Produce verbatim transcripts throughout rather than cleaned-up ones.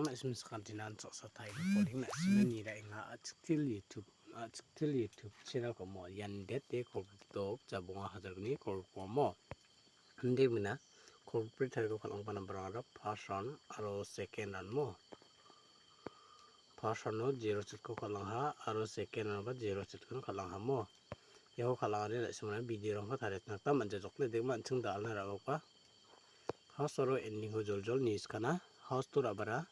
Na·sim sakantinan saksa tarie boling na·sima niraenga a·chiktil YouTube, a·chiktil YouTube channel-komo ian date kolgrik dok jabonga hajalgni kolgrikmo. Inde mina kolgrik tariko kal·anggipa nambar aro first round aro second round mo. First round-o zero setko kal·angha aro second round-oba zero setko kal·angha mo. Iako kal·angani na·simana video-rangko tariatna gita man·jajokle degma an·ching dal·na ra·bokba. House aro ending-ko joljol niskana. House to ra·bara,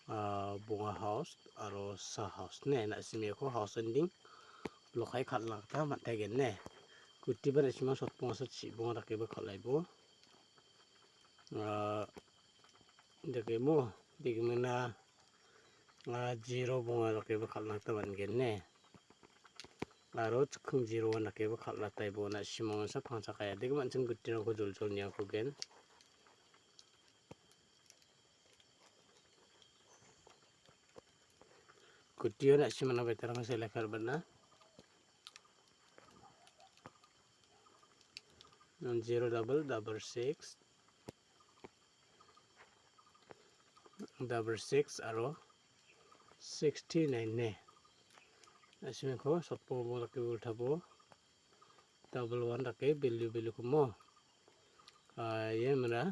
ah, bonga house aro sa house ne. Na·sim iako house ending block-ai kal·na gita man·taigen ne. Gutiba na·sima sotbonga sa chibonga dakeba kal·aibo. Ah, dakemo, degimina, ah, zero bonga dakeba kal·na gita man·gen ne. Aro chikking zero-an dakeba kal·ataibo na·simangsa pangchakaya. Degima an·ching gutirangko joljol niangkogen. Gutio na·simana betarang select karbana. Zero double double six, double six aro sixty nine ne. Na·simiko sotbo mo dake ultabo double one dake value value komo. Ah, ye mera.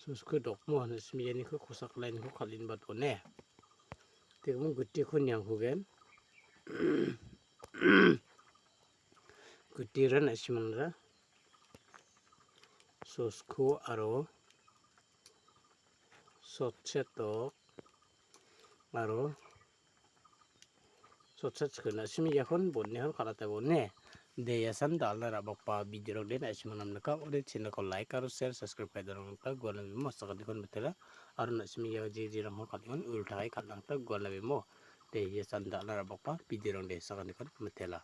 Sosko dokmo na·sim ianiko kosak line-ko kal·inba done. Tekmo gutiko niangkogen. Gutira na·simangra. Sosko aro sotset dok aro sotset skena simi iakon bonne hon kal·ate bonne. De iasan dal·na ra·bakba video-rang de na·simang namnika ode channel-ko like aro share subscribe kai·e donangta gualna bimo sakadikon mitela aro na·simi ia je jerangko kal·engon ultakai kal·angta gualna bimo. De iasan dal·na ra·bakba video-rang de sakadikon mitela.